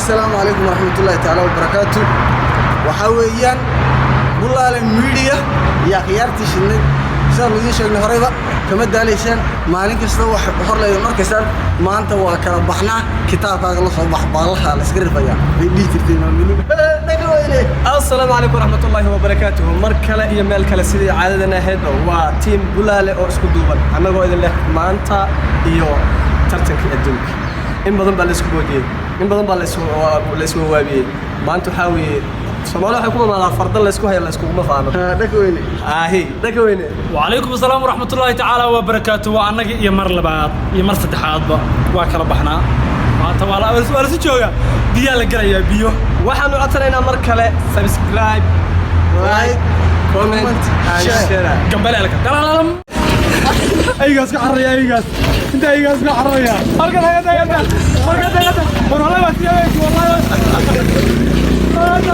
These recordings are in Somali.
Assalaamu calaykum waraxmatullaahi tacaala wabarakaatu. Waxaa weeyaan Bulaale Media iyo akhyaartii shidnayd. Sidaan idiin sheegnay horeyba, kama daalaysaan, maalin kasta wax hor leydin arkaysaan. Maanta waa kala baxnaa, kitaabkaaga la soo bax, baalaha la iska rifayaa bay dhihi jirtay maamulu dhagaweyne. Asalaamu calaykum waraxmatullaahi wabarakaatuhu. Mar kale iyo meel kale, sidii caadadana ahaydba, waa team Bulaale oo isku duuban, annagoo idin leh maanta iyo tartankii adduunka. In badan baa laisku boodiyey, in badan baa laiswawaabiyey. Maanta waxaa weeye, Soomaali waxay ku mamaadaa, farda laysku hayo layskuguma faano. Dhagaweyne. Aahi, dhagaweyne. وعليكم السلام ورحمة الله تعالى وبركاته. وأنا يا مر لبعض يا مر صدحات waa kala baxnaa maanta, waa la si joogaa, biyaa la gelayaa, biyo. Waxaanu codsanaynaa mar kale subscribe, like, comment and share. share. Gambaleelka galalam, aygaas ka cararaya, aygaas inta aygaas ka cararaya halkan, hayada hayada halkan hayada. War wallahi waa siyaabay, wallahi ayga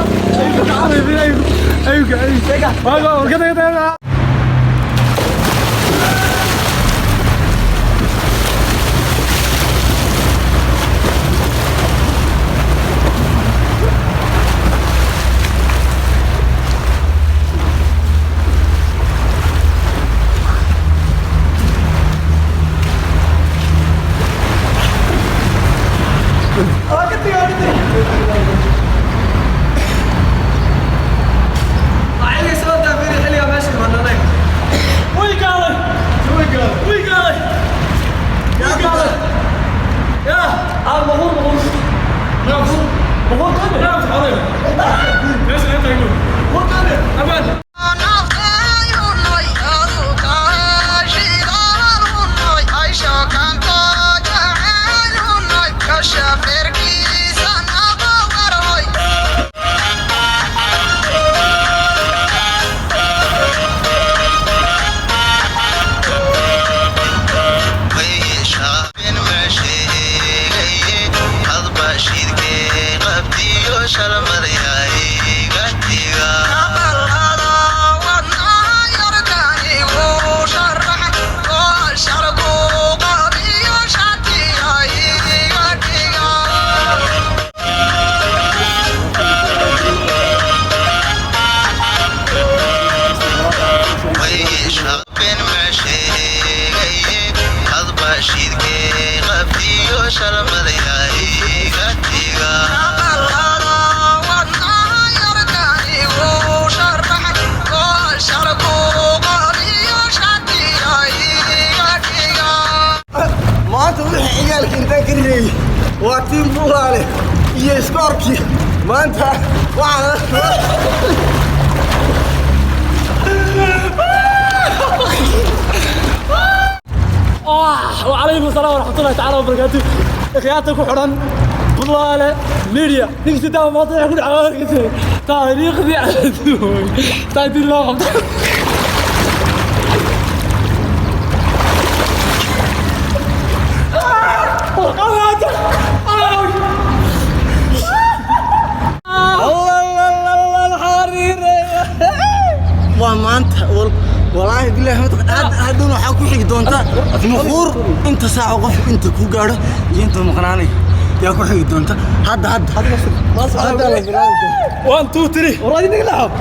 ka cararaya, ayga ayga ayga waa waa kada kada. Way gaalay, way gaalay, way gaalay, way gaalay. Ya ah, muhur muhur muhur muhur, naam xorey meesha inta tagno, amaan. Maanta wixii ciyaalka intaan ka rireeyey waa team Bulaale iyo iskoorkii maanta waxaa. وعليكم السلام ورحمة الله تعالى وبركاته. akhyaarta ku xidhan Bulaale Media, ninkii sidaa maanta waxay ku dhacay taariikhdii taariikhdii loo qabtay. Waa maanta, walaahi bilahi, hadhowna waxaa ku xigi doonta muquur inta saaco qofku inta ku gaadho iyo inta maqnaanay yaa ku xigi doonta. Hadda hadda hadda la bilaabi doonta. 1 2 3. Waraadi naga laxab.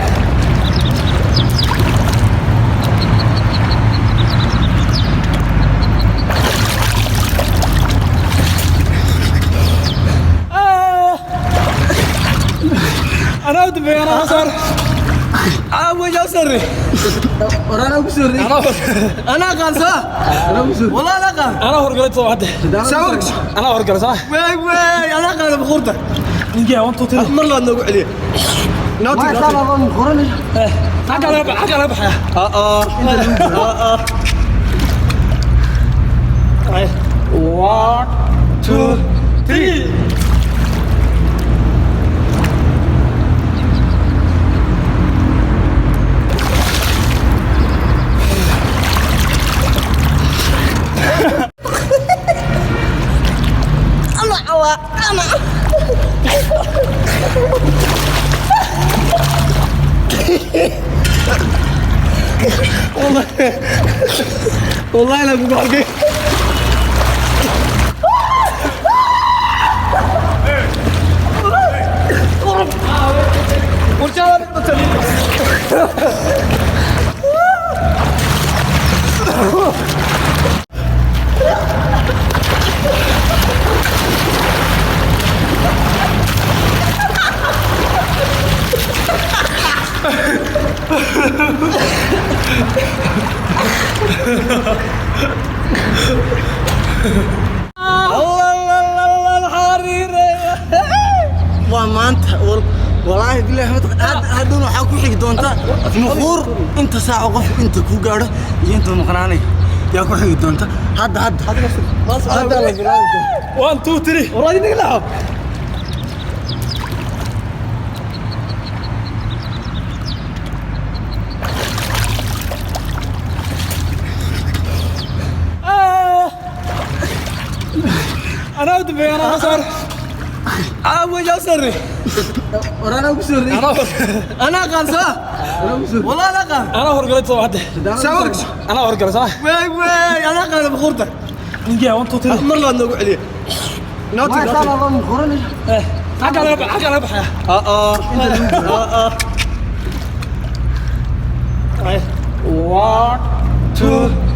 أنا أدبي أنا أصر. Caawa sare. War anaa ku soo reeyay. Anaa qaan soo. Anaa ku soo. Walaa anaa qaan. أنا هرقلت صباح. Sawirka. أنا هرقلت صح. Way way, anaa qaada buqurta. ninkii 1 2 3. Mar labaad noogu celiya. Ma saan baan muquuranay. حق على حق على بحيا. Ah ah. 1 2 3. Wallahi la kugu arkay. Waa maanta walaahi bilahi hadhowna waxaa ku xigi doonta muquur inta saaco qofku inta ku gaadho iyo intuu maqnaanayo yaa ku xigi doonta. Hadda hadda hadda la bilaabi doona. 1 2 3. Wallahi ninka laxab. Anaa u dambeeya, anaa soo sar. Aawo yaa sarre. War anaa ku soo horreeyey. Anaa qaansaa. Wallahi anaa qaan. Anaa horgalay soo hadde. Sawirka. Anaa horgalay soo. Wey wey, anaa qaana buqurta. Ninkiya 1 2 3. Mar labaad noogu celiya. Nooti. Maasha Allah, waa muquuranaya. Xagga laga xagga laga baxaya. Ah ah ah ah. 1 2.